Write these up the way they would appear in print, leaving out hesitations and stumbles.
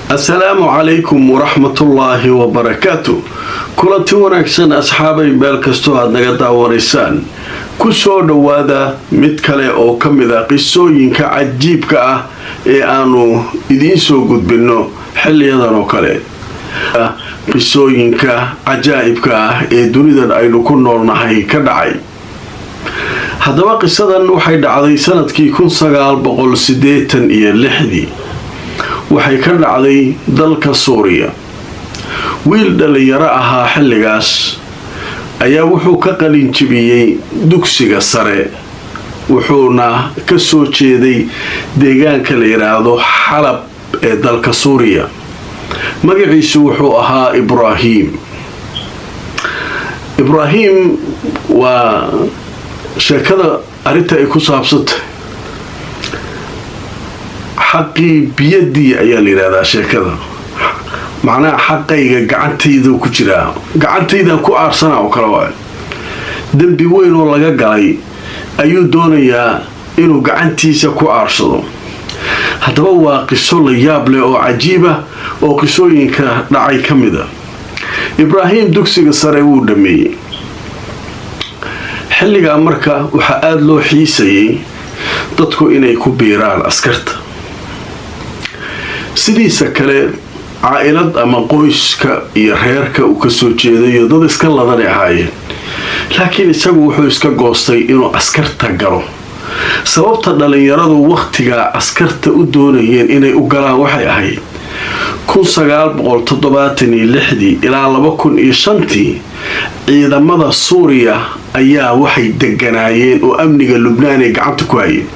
Asalaamu calaykum waraxmatullaahi wabarakaatu. Kulanti wanaagsan, asxaabay, meel kastoo aad naga daawanaysaan. Ku soo dhowaada mid kale oo ka mid ah qisooyinka cajiibka ah ee aanu idiin soo gudbinno xiliyadan oo kale, qisooyinka cajaa'ibka ah ee dunidan aynu ku noolnahay ka dhacay. Haddaba, qisadan waxay dhacday sanadkii 1986-dii. Waxay ka dhacday dalka Suuriya. Wiil dhallinyaro ahaa xilligaas ayaa wuxuu ka qalin jibiyey dugsiga sare, wuxuuna ka soo jeeday deegaanka la yidhaahdo Xalab ee dalka Suuriya. Magaciisu wuxuu ahaa Ibraahim. Ibraahim waa sheekada arrinta ay ku saabsantay. "Xaqii biyadii" ayaa la yidhahdaa sheekada. Macnaha, xaqayga gacantayda ku jiraa, gacantaydan ku aarsana oo kale waayo. Dembi weyn oo laga galay ayuu doonayaa inuu gacantiisa ku aarsado. Haddaba, waa qiso la yaab leh oo cajiiba oo qisooyinka dhacay ka mid a. Ibraahim dugsiga sare wuu dhameeyey xilligaa. Marka waxaa aada loo xiisayay dadku inay ku biiraan askarta. Sidiisa kale, caa-ilad ama qoyska iyo reerka uu kasoo jeedayo dad iska ladanay ahaayeen, laakiin isagu wuxuu iska goostay inuu askarta galo. Sababta dhalinyaradu wakhtigaa askarta u doonayeen inay u galaan waxay ahayd 1976-dii ilaa 2005-tii ciidamada Suuriya ayaa waxay deganaayeen oo amniga Lubnaan ay gacanta ku hayeen.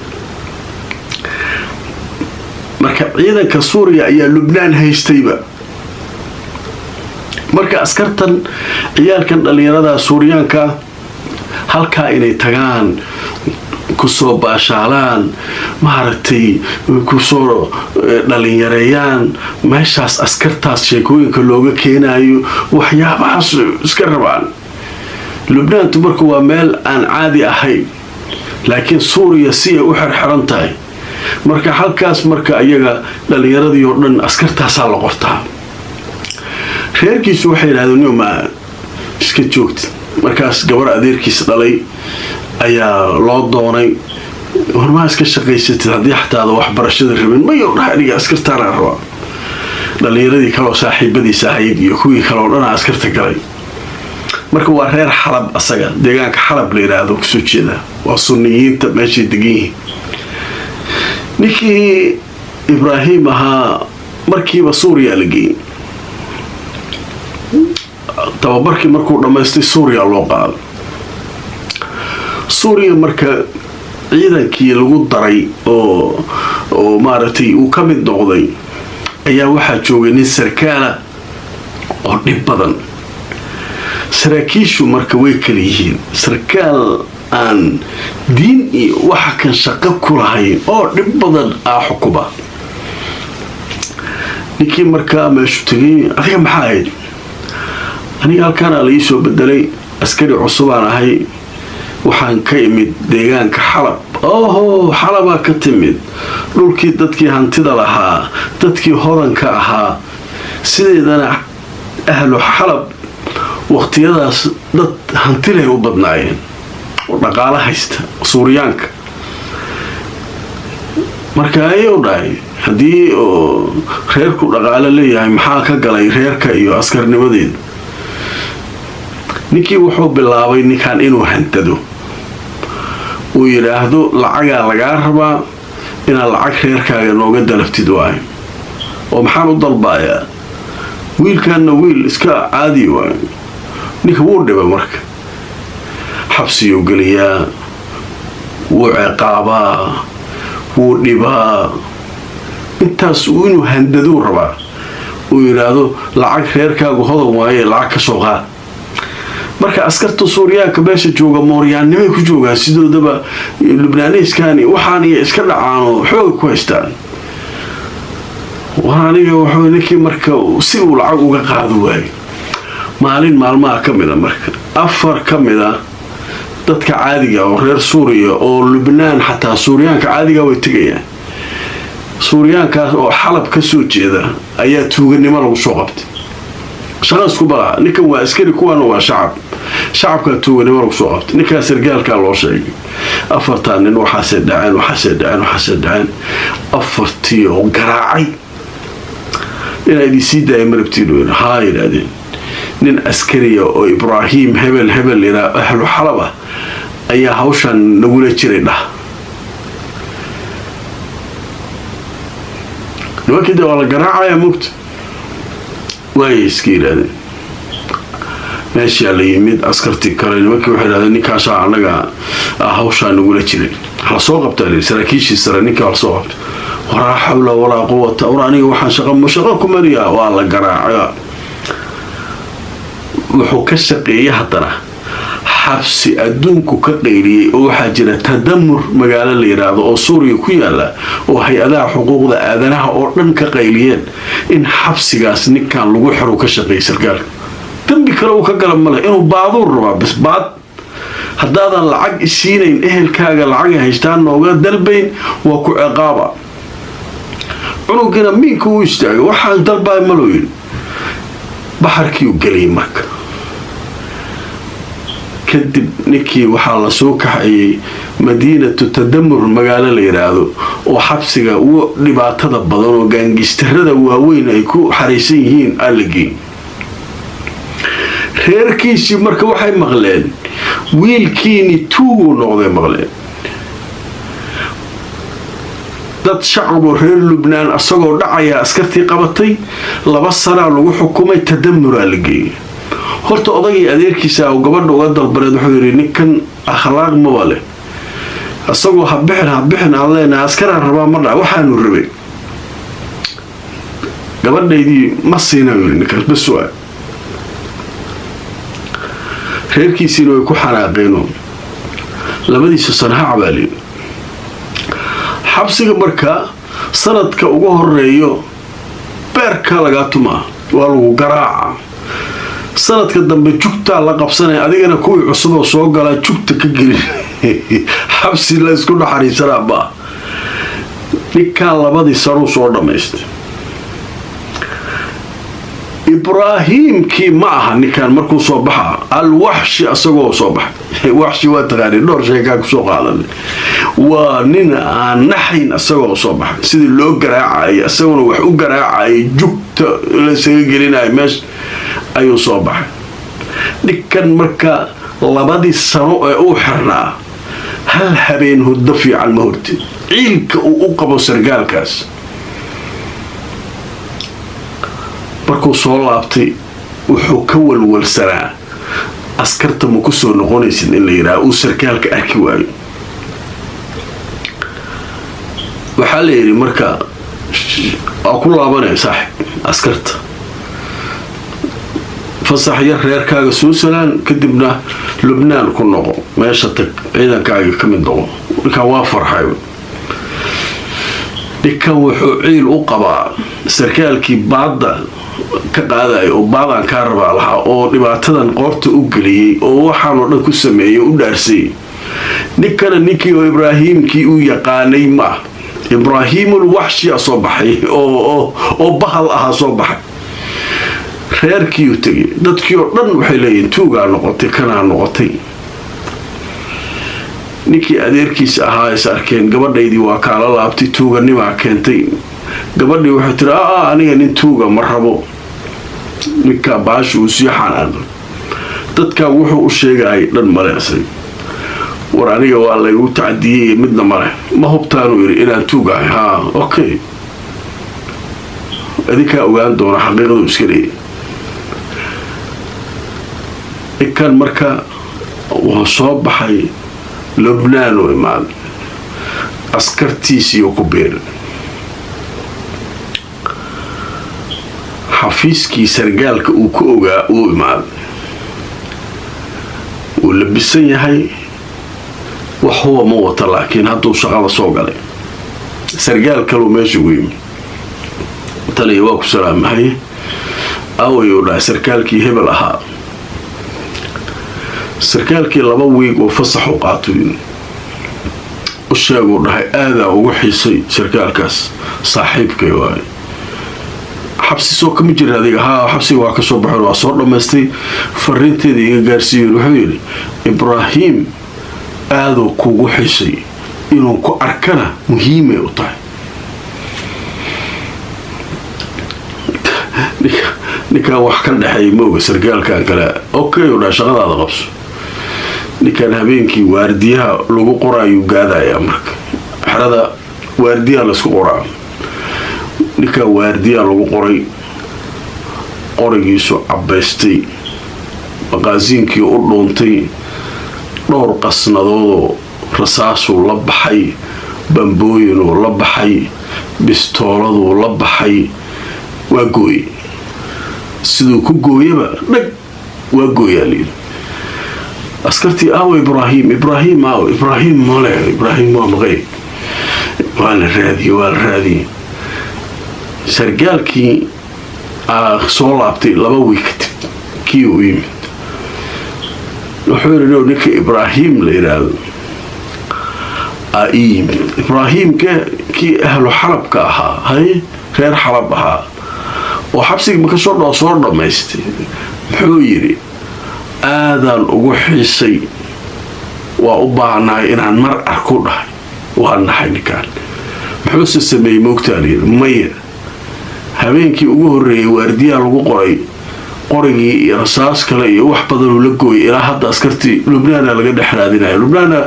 Marka ciidanka Suuriya ayaa Lubnaan haystayba. Marka askartan, ciyaalkan dhallinyarada Suuriyaanka, halkaa inay tagaan, kusoo baashaalaan, maaragtay, kusoo dhalinyareeyaan meeshaas, askartaas sheekooyinka looga keenayo, waxyaabahaas iska rabaan. Lubnaantu marka waa meel aan caadi ahayn, laakiin Suuriya si ay u xerxeran tahay. Marka halkaas marka iyaga dhalinyaradii oo dhan askartaasaa la qortaa. Reerkiisu waxay yidhahdeen, "Ma iska joogta?" Markaas gabar adeerkiis dhalay ayaa loo doonay. "Hormaa iska shaqaysatid haddii xataada waxbarashada rabin?" "Mayo," dhaha, "aniga askartaanaa rabaa." Dhalinyaradii kaleoo saaxiibadiisa ahayd iyo kuwii kale oo dhanaa askarta galay. Marka waa reer Xalab, asaga deegaanka Xalab la yidhaahdo kasoo jeeda. Waa Sunniyiinta meeshay degan yihiin. Ninkii Ibraahim ahaa markiiba Suuriya la geeyey. Tababarkii markuu dhammaystay, Suuriya loo qaaday. Suuriya marka ciidankii lagu daray oo maaragtay uu ka mid noqday ayaa waxaa joogay nin sarkaala oo dhib badan. Saraakiishu marka way kala yihiin. Sarkaal aan diin iyo waxa kan shaqo ku lahayn oo dhib badan aa xukuma. Ninkii markaa meeshu tegay, "Adiga maxaa ahayd?" "Aniga halkaanaa la ii soo bedelay, askari cusubaan ahay, waxaan ka imid deegaanka Xalab." "Oho, Xalabaa ka timid, dhulkii dadkii hantida lahaa, dadkii hodanka ahaa." Sideedana ahlu Xalab waqtiyadaas dad hantilay u badnaayeen oo dhaqaalo haysta Suuriyaanka. Marka ayuu dhahay, "Haddii oo reerku dhaqaalo leeyahay, maxaa ka galay reerka iyo askarnimadeeda?" Ninkii wuxuu bilaabay ninkan inuu hantado, uu yidhaahdo, "Lacagaa lagaa rabaa, inaad lacag reerkaaga nooga dalabtid waayo." "Oo maxaan u dalbaayaa?" Wiilkanna wiil iska caadi waayo. Ninka wuu dhiba. Marka xabsiyuu geliyaa, wuu ciqaabaa, wuu dhibaa. Intaas inuu handaduu rabaa, uu yidhaahdo, "Lacag, reerkaagu hodan waaye, lacag ka soo qaad." Marka askarta Suuryaanka meesha jooga mooryaannimay ku joogaan. Sidoodaba Lubnaaniiskani waxaan iyo iska dhacaanoo xooga ku haystaan. War aniga wuxuu ninkii marka si uu lacag uga qaado waayo. Maalin maalmaha ka mida marka, afar ka mid a dadka caadiga oo reer Suuriya oo Lubnaan, xataa Suuryaanka caadiga way tegayaan. Suuryaankaas oo Xalab ka soo jeeda ayaa tuuganimo lagu soo qabtay. Shaqa isku balaa, ninkan waa askari, kuwaana waa shacab. Shacabkaa tuuganimo lagu soo qabtay. Ninkaa sargaalkaa loo sheegay, afartaa nin waxaasay dhaceen, waxaasay dhaceen, waxaasay dhaceen. Afartii oo garaacay, inaa idin sii daaya marabtiin? Haa, yidhaahdeen. Nin askariya oo Ibraahim hebel hebel yidhaa, ahlu Xalab ah, ayaa hawshan nagula jiray dhah. Nimankii de waa la garaacaya mugta, waayay iska yidhaahdeen. Meeshaa la yimid askartii kale, nimankii waxay yidhahdeen, ninkaasaa annaga hawshaa nagula jiray, hala soo qabtaa layidhi. Saraakiishii sare ninkaa hala soo qabta. Walaa xawla walaa quwata, war aniga waxaan shaqa shaqo ku mariyaa. Waa la garaacay. Wuxuu ka shaqeeyey haddana xabsi adduunku ka qayliyey, oo waxaa jira Tadamur magaalo la yidhaahdo oo Suuriya ku yaala, oo hay-adaha xuquuqda aadanaha oo dhan ka qayliyeen in xabsigaas ninkan lagu xiro. Ka shaqeeyay sarkaalka. Dembi kale uu ka gala male, inuu baaduur rabaa bis baad. Haddaadan lacag isiinayn, ehelkaaga lacag haystaan nooga dalbayn, waa ku ciqaaba. Cunugiina miinka uu istaagay, waxaan dalbaay maloo yidhi. Baxarkiiu geliyay. Marka kadib ninkii waxaa la soo kaxayay madiinatu Tadamur magaalo la yidhaahdo, oo xabsiga ugu dhibaatada badan oo gaangistarada waaweyn ay ku xaraysan yihiin aa la geey. Reerkiisii marka waxay maqleen wiilkiini tuuguu noqday, maqleen dad shacaboo reer Lubnaan asagoo dhacaya askartii qabatay, 2 sanaa lagu xukumay, Tadamuraa la geeyey. Horta odagii adeerkiisa oo gabadha uga dalbaneed wuxuu yidhi, ninkan akhlaaq maba leh, isagoo habixin habixin aan leenahay, askaraan rabaa ma dhac, waxaanu rabay gabadhaydii ma siina, yidhi ninkaas bas waa. Reerkiisiina way ku xanaaqeenoo labadiisa sano ha cabaaliyo xabsiga. Marka sanadka ugu horeeyo beerka lagaa tumaa, waa lagu garaaca. Sanadka dambe jugtaa la qabsanaya, adigana kuwii cusuboo soo galaa jugta ka gelin. Xabsi la isku naxariisanaa maa. Ninkaa labadii sanuu soo dhammaystay. Ibraahiimkii ma aha ninkan markuu soo baxa, alwaxshi asagoo soo baxay. Waxshi waa taqaani, dhowr sheekaa kusoo qaadanay. Waa nin aan naxayn isagoo soo baxay. Sidii loo garaacayay isaguna wax u garaacayay, jugta laysaga gelinayo meesha ayuu soo baxay ninkan. Marka labadii sano ee uu xirnaa hal habeen hurdo fiican ma hortid, ciilka uu u qabo sargaalkaas. Markuu soo laabtay wuxuu ka walwalsanaa askarta ma ku soo noqonaysid in la yidhaha, uu sarkaalka arki waayo. Waxaa la yidhi marka waa ku laabanaya saaxib askarta, fasax yar reerkaaga soo salaan, kadibna Lubnaan ku noqo, meesha tag, ciidankaaga ka mid noqo. Ninkan waa farxay. Ninkan wuxuu ciil u qabaa sarkaalkii baadda ka qaadaya, oo baadaan kaa rabaa lahaa, oo dhibaatadan qoorta u geliyey, oo waxaanoo dhan ku sameeyey, u dhaarsayey. Ninkana ninkii oo Ibraahiimkii uu yaqaanay ma ah. Ibraahiimul waxshi a soo baxay, oo bahal ahaa soo baxay. Reerkiiu tegay, dadkii oo dhan waxay leeyihiin tuugaa noqotay, kanaa noqotay. Ninkii adeerkiisa ahaa is arkeen, gabadhaydii waa kaala laabtay, tuuganimaa keentay. Gabadhii waxay tiri, aa aniga nin tuuga ma rabo. Ninkaa baasha uu sii xanaaqay. Dadkan wuxuu u sheegayay dhan male isag. War aniga waa laygu tacadiyey, midna male. Ma hubtaanuu yidhi inaan tuug ahay? Haa, okay, idinkaa ogaan doona xaqiiqadu iska leeyay. Ninkan marka wuxuu soo baxay, Lubnaan u imaaday, askartiisiiyo ku biiray. Xafiiskii sargaalka uu ku ogaa uu imaaday. Wuu labisan yahay, wax huba ma wata, laakiin hadduu shaqada soo galay. Sargaal kaluu meesha ugu yimi. Taliya, waa ku salaamahay. Aawayuu dhahay sarkaalkii hebel ahaa? Sarkaalkii 2 wiig oo fasax u qaato. U sheeguu dhahay, aadaa ugu xiisay sarkaalkaas, saaxiibkay waaye. Xabsi soo kama jira adiga? Haa, xabsiga waa kasoo baxo, waa soo dhammaystay. Fariinteeda iga gaarsiiyo. Wuxuu yidhi, Ibraahim aaduu kugu xisay, inuu ku arkana muhiimay u tahay. Ninkaan wax ka dhexeeya mooga sarkaalkan kale. Okay, u dhaha, shaqadaada qabso. Ninkan habeenkii waardiyaha lagu qoraayuu gaadayaa. Marka xerada waardiyaha laysku qoraa, ninkan waardiyaha lagu qoray, qorigiisu cabbaystay, maqaasiinkii u dhuuntay, dhowr qasnadoodoo rasaasuu la baxay, bambooyinuu la baxay, bistooladuu la baxay. Waa gooye. Siduu ku gooyaba, dhag, waa gooyaa layidhi. Askartii, aawo Ibraahim? Ibraahim aawo? Ibraahim male, Ibraahim waa maqay. Waa la raadiyey, waa la raadiyey. Sargaalkii soo laabtay 2 wiig kadib. Kii uu yimid, wuxuu yidhi, ninka Ibraahim la yidhaahdo aa ii yimid. Ibraahimke? Kii ahlu Xalabka ahaa? Haye, reer Xalab ahaa oo xabsigii maka soo dho soo dhammaystay. Muxuu yidhi? Aadaan ugu xiisay, waa u baahnahay inaan mar arku dhahay. Waa naxay ninkaan. Muxuuse sameeyey moogtaa? Layidhi, maya. Habeenkii ugu horreeyay waardiyaa lagu qoray, qorigii iyo rasaas kale iyo wax badanuu la gooyay. Ilaa hadda askartii Lubnaana laga dhex raadinaya. Lubnaana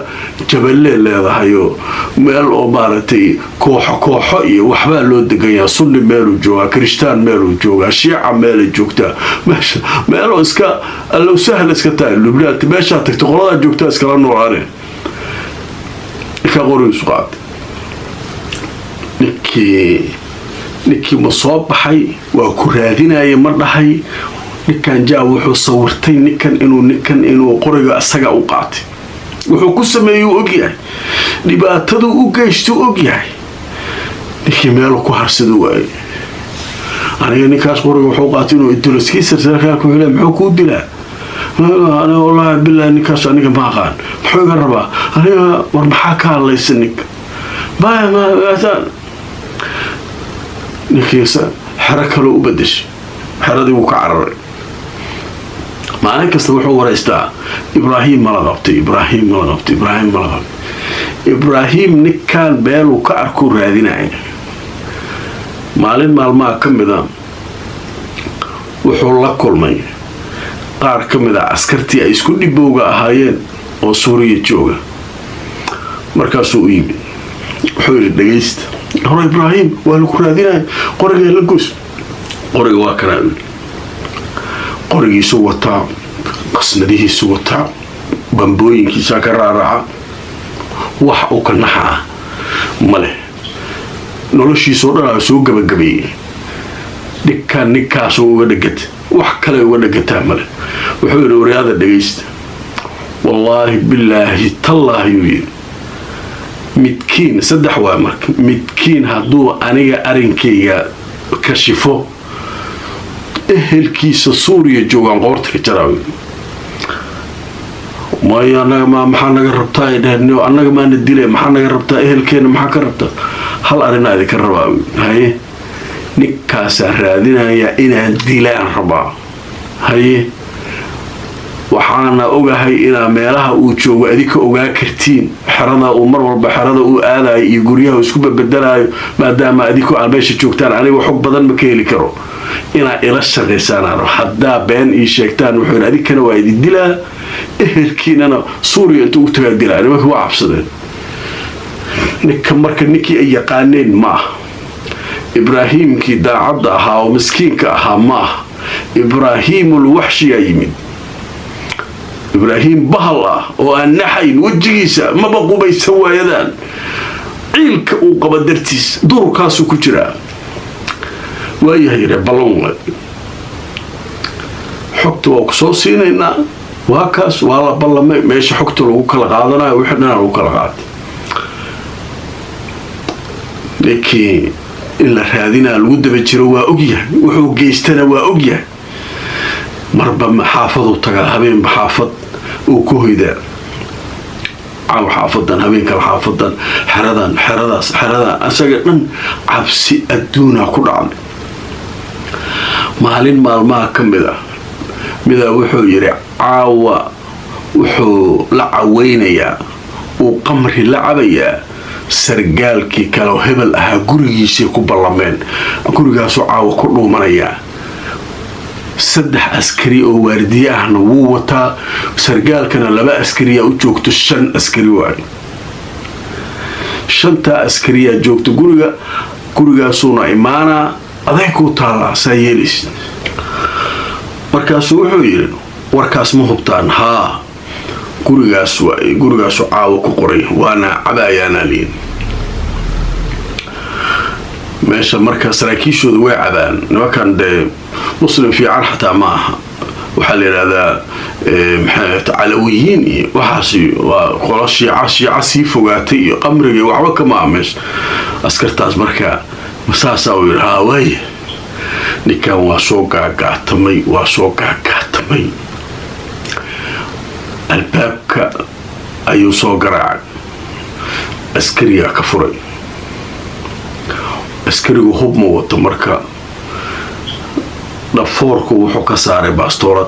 jabalee leedahayoo meel oo maaragtay kooxo kooxo iyo waxbaa loo deganyaa. Sunni meeluu joogaa, kirishtaan meeluu joogaa, shiica meelay joogtaa. Meesha meeloo iska allow sahal iska tahay Lubnaan. Meeshaa tagta, qoladaa joogtaa iskala noolaane. Ninkaa qorigiisu qaatay. Ninkii ma soo baxay? Waa ku raadinaya, ma dhahay. Ninkan jaa wuxuu sawirtay ninkan inuu qoriga isaga u qaatay. Wuxuu ku sameeyey uu ogyahay, dhibaataduu u geystuu ogyahay. Ninkii meelu ku harsadu waayey. Aniga ninkaas qoriga wuxuu qaatay inuu idilo. Iskii sarkaalka wuxuu leeyahay, muxuu kuu dilaa? Aniga wallaahi billahi ninkaas aniga ma aqaan. Muxuu iga rabaa aniga? War maxaa ka hadlaysa ninka? Maya, ninkiisa xero kaloo u bedeshay. Xeradii wuu ka cararay. Maalin kasta wuxuu waraystaa, Ibraahim mala qabtay? Ibraahim mala qabtay? Ibraahim mala qabtay? Ibraahim ninkan meeluu ka arkuu raadinaya. Maalin maalmaha ka mida wuxuu la kulmay qaar ka mid a askartii ay isku dhibowga ahaayeen oo Suuriya jooga. Markaasuu u yimid, wuxuu yidhi, dhagaysta hore, Ibraahim waa lagu raadinaya, qorigaa la goys. Qoriga waa kanaa. Qorigiisu wataa, qasnadihiisu wataa, bambooyinkiisaa ka raaraca. Wax uu ka naxa ah ma leh. Noloshiisoo dhan aa soo gabagabeeyey. Ninkan ninkaasoo uga dhegata, wax kale uga dhagataa male. Wuxuu yidhi, waryaada dhagaysta, wallaahi bilaahi tallaahi, uu yidhi, midkiin saddex waa marka, midkiin hadduu aniga arinkayga kashifo, ehelkiisa Suuriya joogaan qoorta ka jaraa. Maya, anaga ma maxaa naga rabtaa, ay dheheen. Annaga maana dile, maxaa naga rabtaa? Ehelkeena maxaa ka rabtaa? Hal arrinaa idinka rabaa. Haye. Ninkaasaa raadinaya, inaan dilaan rabaa. Haye. Waxaana ogahay inaa meelaha uu joogo adika ogaa kartiin, xerada uu mar walba, xerada uu aadayo iyo guryaha isku babedelayo, maadaama adiko aad meesha joogtaan, aniga xog badan ma ka heli karo. Inaa ila shaqaysaanaan, haddaa been ii sheegtaan, wuxuu yidhi, adinkana waa idin dilaa, ehelkiinana Suuriya intuu u tagaa dilaa. Nimanka waa cabsadeen. Ninka marka ninkii ay yaqaaneen ma ah. Ibraahiimkii daacadda ahaa oo miskiinka ahaa ma ah. Ibraahiimul waxshiyaa yimid, Ibraahiim bahal ah oo aan naxayn, wejigiisa maba qubaysan waayadaan, ciilka uu qaba dartiis dururkaasuu ku jiraa. Waayahay, yidhe, ballan waay, xogta waa ku soo siinaynaa. Waa kaas, waa la ballamay. Meesha xogta lagu kala qaadanayo, wixii dhanaa lagu kala qaatay. Ninkii in la raadinaa lagu daba jiro waa ogyahay, wuxuu geystana waa ogyahay. Marba xaafaduu tagaa, habeenba xaafad uu ku hoydaa. Caawa xaafadan, habeenkale xaafadan, xeradan, xeradaas, xeradan, asaga dhan cabsi adduunaa ku dhacday. Maalin maalmaha ka mid ah midaa wuxuu yidhi caawa wuxuu la caweynayaa, uu qamri la cabayaa sargaalkii kale oo hebel ahaa. Gurigiisay ku ballameen, gurigaasuu caawa ku dhuumanayaa. Saddex askari oo waardiye ahna wuu wataa, sargaalkana laba askariyaa u joogto. Shan askari waayo, shantaa askariyaa joogto guriga, gurigaasuuna imaanaa. Aday kuu taallaa, saa yeelaysid. Markaasuu wuxuu yidhi, "Warkaas ma hubtaan?" "Haa, gurigaas waay, gurigaasu caawa ku qoray, waana cabayaanaa." Liyin meesha marka saraakiishooda way cabaan nimankan. Dee muslim fiican xataa ma aha. Waxaa la yidhahdaa, maxay, calawiyiin iyo waxaas waa qolo Shiica, Shiica sii fogaatay iyo qamriga iyo waxba kama aha meesha askartaas. Marka saasaa uu yidhi. "Haa, waaya." Ninkan waa soo gaagaatamay, waa soo gaagaatamay. Albaabka ayuu soo garaacay, askarigaa ka furay. Askarigu hub ma wato. Marka dhafoorku wuxuu ka saaray baastoolad.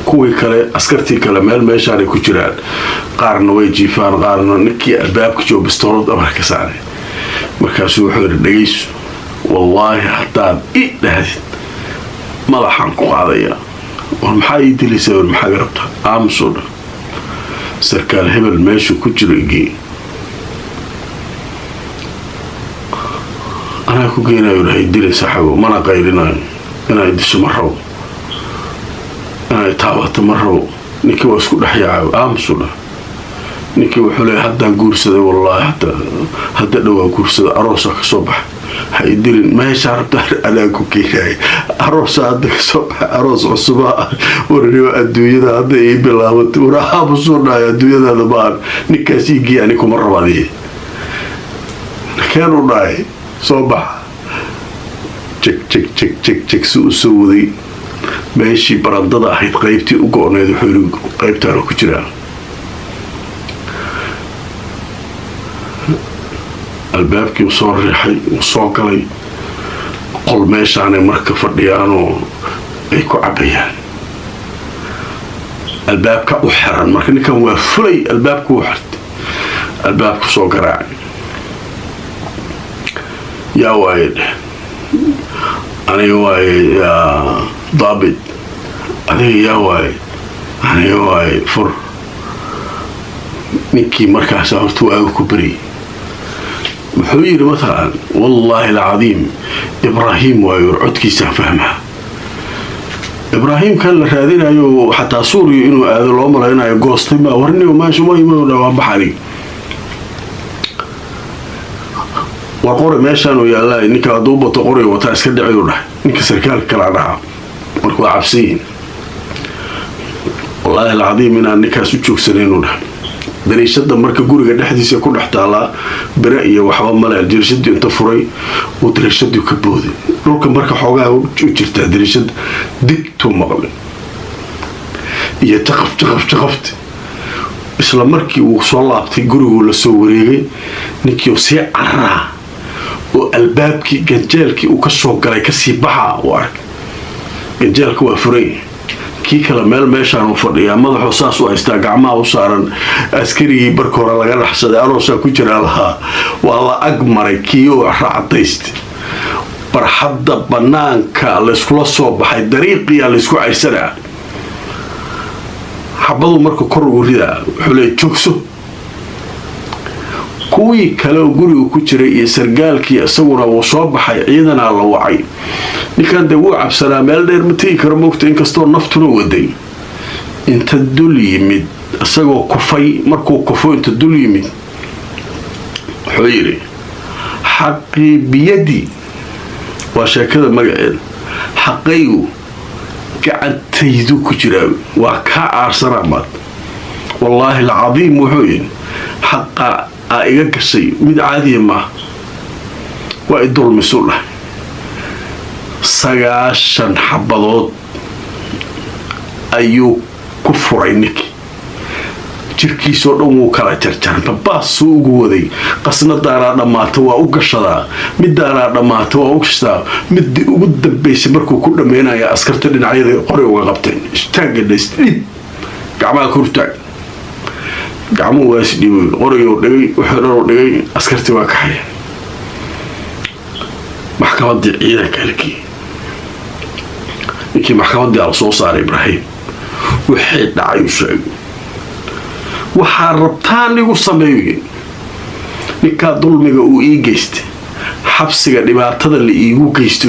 Kuwii kale, askartii kale, meel meeshaanay ku jiraan, qaarna way jiifaan, qaarna. Ninkii albaabka joogo bastoolad amar ka saaray. Markaasuu wuxuu yidhi, "Dhegayso, wallaahi haddaad i dhahdid madaxaan ku qaadayaa." "War maxaa ii dilaysaa? War maxaa garabtaa? Aamusoo dhan. Sarkaal hebel meeshuu ku jiro igee." "Anaa ku geenayo." Dhahay, "Dilay saaxiibo, mana qaylinayo. Inay disho ma rabo, inay taabato ma rabo." Ninkii waa isku dhex yaacayo. "Aamusu," dhah. Ninkii wuxuu leeyahy, "Haddaan guursaday, wallaahi hadda dhowaa guursaday, aroosaa ka soo baxa, ha i dilin. Meeshaa rabta anaa ku keenaya, aroosa hadda kasoo baxa, aroos cusubaa. Warniyo, adduunyada hadda ii bilaabatay." "War aamusuu," dhahay, "adduunyadaada maan. Ninkaas ii geey, ani kuma rabo adihi keenu," dhahay. "Soo baxa." Jeg jeg jeg jeg jeg, si uu soo waday meeshii barandada ahayd, qaybtii u go-neyd. Wuxuu yidhi, "Qaybtaana ku jiraa." Albaabkii uu soo riixay, uu soo galay. Qol meeshaanay marka fadhiyaanoo ay ku cabayaan. Albaabka u xiran. Marka ninkan waa fulay, albaabku u xirtay, albaabku soo garaacay. "Yaa waaye?" Dheh. "Aniga waaye, yaa daabit." "Adiga yaa waaye?" "Aniga waaye, fur." Ninkii markaasa horta waaga ku baryay. Wuxuu yidhi, "Mataqaan, wallaahi alcadiim, Ibraahim waayo, codkiisaan fahmaa." Ibraahimkan la raadinayo, xataa Suuriya inuu aado loo malaynayo, goostay maa. "Warniyo, meesha ma iman, waa bax aniga. War qori meeshaanuu yaallaa, ninka hadduu bato qoriga wataa iska dhiciyuu," dhahay. Ninka sarkaalka kalaa dhahaa. Marka waa cabsan yihiin. "Wallaahi alcadiim inaan ninkaas u joogsanaynuu," dhahay. Dariishada marka guriga dhexdiisa ku dhex taalaa, bere iyo waxba male. Dariishadii inta furay uu dariishadii ka booday dhulka. Marka xoogaa u jirtaa dariishada, digtuu maqlay iyo jaqaf jaqaf jaqafti. Isla markii uu soo laabtay, guriguu la soo wareegay. Ninkii sii cararaa oo albaabkii ganjeelkii uu ka soo galay kasii baxaa uu arkay. Ganjeelka waa furay. Kii kale meel meeshaan uu fadhiyaa, madaxuu saas u haystaa, gacmaha u saaran. Askarigii barka hore laga dhaxsaday, aroosaa ku jiraa lahaa, waa la ag maray. Kii oo racadaysta barxadda banaanka layskula soo baxay, dariiqiyaa laysku cayrsanaa. Xabaduu marka kor ugu ridaa. Wuxuu leey, "Joogso." Kuwii kale oo guriga ku jiray iyo sargaalkii isaguna wuu soo baxay. Ciidanaa la wacay. Ninkan dee wuu cabsanaa, meel dheer ma tegi karo, mogta, inkastoo naftuna waday. Inta dul yimid isagoo kufay, markuu kufo inta dul yimid, wuxuu yidhi, "Xaqii biyadii," waa sheekada magaceeda, "xaqaygu gacantaydu ku jiraa, waa kaa aarsanaa maad. Wallaahi alcadiim," wuxuu yidhi, "xaqa aa iga gashay mid caadiya maaha, waa i dulmisu," dhahay. 90 xabadood ayuu ku furay ninkii. Jirkiisoo dhan wuu kala jarjarma, baasuu ugu waday. Qasnadaanaa dhammaata, waa u gashadaa, midaanaa dhammaata, waa u gashadaa. Midii ugu dambaysay markuu ku dhammaynaya, askarta dhinacyada qori uga qabteen. Istaagga, isdhib, gacmaha kortaag. Gacmuhu waa isdhibay, qoriguu dhigay, wuxuu dhanuu dhigay. Askartii waa kaxaya, maxkamadii ciidanka halkii ninkii maxkamadii ala soo saaray. Ibraahim wixii dhacay u sheegay. "Waxaa rabtaan igu sameeyo, ninkaa dulmiga uu ii geystay, xabsiga dhibaatada la iigu geysto,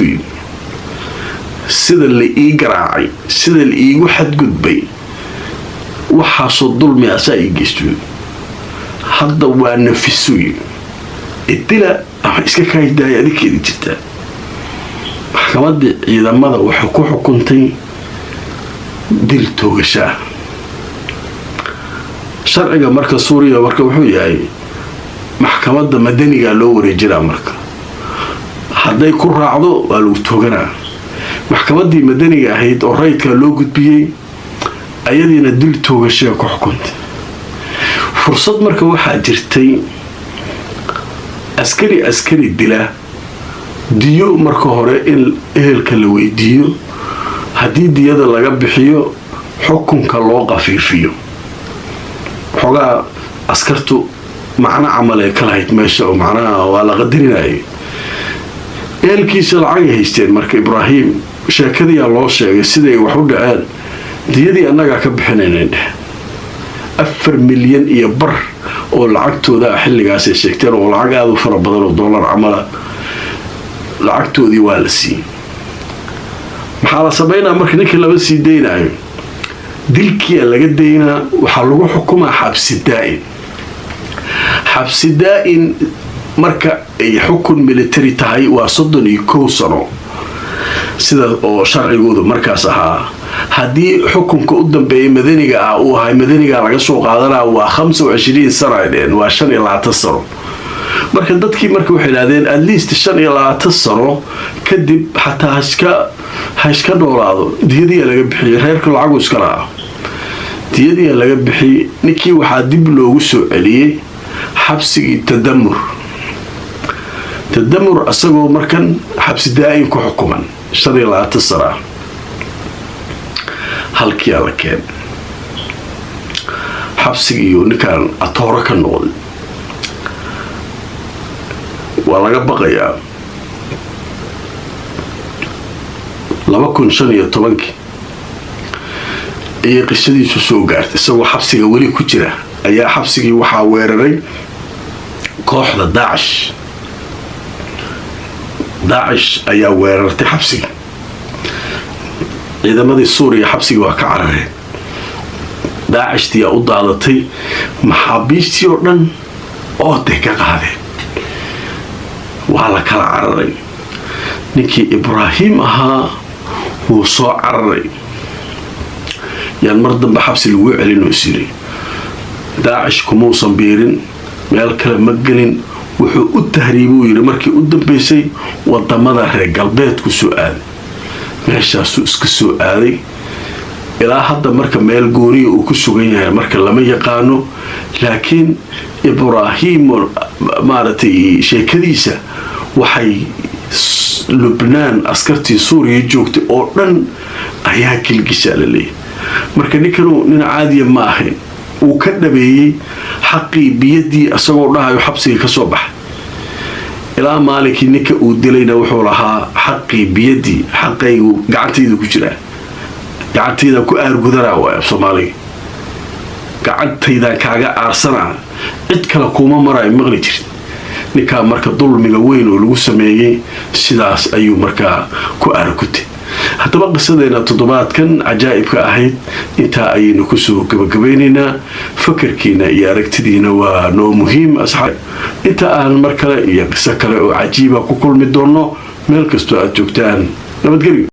sida la ii garaacay, sida la iigu xadgudbay, waxaasoo dulmi asaa ii geysto. Hadda waa nafisu yiri, idila ama iska kaaydaaya, adinkeedi jirtaa." Maxkamadii ciidamada waxay ku xukuntay dil toogasho ah. Sharciga marka Suuriya marka wuxuu yahay, maxkamadda madaniga loo wareejinaa. Marka hadday ku raacdo, waa lagu tooganaa. Maxkamaddii madaniga ahayd oo rayidka loo gudbiyey, ayadiina dil toogashaya ku xukuntay. Fursad marka waxaa jirtay, askari dila diyo marka hore in ehelka la weydiiyo. Haddii diyada laga bixiyo, xukunka loo qafiifiyo xoogaa. Askartu macno camal ay ka lahayd meesha, oo macnaha waa la qadarinayay. Ehelkiisa lacagay haysteen. Marka Ibraahim sheekadiyaa loo sheegay, siday wax u dhaceen. "Diyadii annagaa ka bixinaynay," dheh. 4.5 milyan oo lacagtooda ah xilligaasay sheegteen, oo lacag aada u fara badan oo dollar camala. Lacagtoodii waa la siiyey. Maxaa la samaynaa marka? Ninkii lama sii daynaayo, dilkiyaa laga daynaa. Waxaa lagu xukumaa xabsi daa'in. Xabsi daa'in marka ay xukun military tahay waa 31 sano, sida oo sharcigoodu markaas ahaa. Haddii xukunka u dambeeyay madaniga ah uu ahay, madaniga laga soo qaadanaa, waa 25 sana ay dheheen, waa 25 sano. Marka dadkii marka waxay idhahdeen, at least 25 sano kadib xataa ha iska noolaado. Diyadiyaa laga bixiyay, reerka lacagu iska lahaa diyadiyaa laga bixiyey. Ninkii waxaa dib loogu soo celiyey xabsigii Tadamur. Tadamur asagoo markan xabsi daa'in ku xukuman 25 sano ah, halkiyaa la keenay xabsigiiyo ninkaan atooro ka noqday. Waa laga baqayaa. 2015-kii ayay qisadiisu soo gaartay. Isagoo xabsiga weli ku jira ayaa xabsigii waxaa weeraray kooxda Daacish. Daacish ayaa weerartay xabsiga. Ciidamadii Suuriya xabsigii waa ka carareen. Daacishtiyaa u daadatay, maxaabiistii oo dhan ooday ka qaadeen, waa la kala cararay. Ninkii Ibraahim ahaa wuu soo cararay. Yaan mar dambe xabsi lagu celin oo is yiri. Daacish kumuusan biirin, meel kale ma gelin. Wuxuu u tahriibuu yidhi markii u dambaysay wadamada reer galbeedku soo aaday, meeshaasuu iska soo aaday. Ilaa hadda marka meel gooniya uu ku sugan yahay marka lama yaqaano. Laakiin Ibraahim maaragtay, sheekadiisa waxay Lubnaan askartii Suuriya joogtay oo dhan ayaa gilgishaa la leeyahy. Marka ninkanu nin caadiya ma ahayn. Uu ka dhabeeyey xaqii biyadii, isagoo dhahayo xabsigii ka soo baxay. Ilaa maalinkii ninka uu dilayna wuxuu lahaa, "Xaqii biyadii, xaqaygu gacantaydu ku jiraa, gacantaydan ku aargudanaa." Waay Soomaaliga, "Gacantaydaan kaaga aarsanaa, cid kale kuuma maraayo," maqli jirin. Ninkaa marka dulmiga weyn oo lagu sameeyey sidaas ayuu markaa ku aargutay. Haddaba qisadeena toddobaadkan cajaa'ibka ahayd intaa ayaynu kusoo gabagabaynaynaa. Fakarkiina iyo aragtidiina waa noo muhiim, asxaab. Inta aan mar kale iyo qiso kale oo cajiiba ku kulmi doonno, meel kastoo aad joogtaan, nabadgelyo.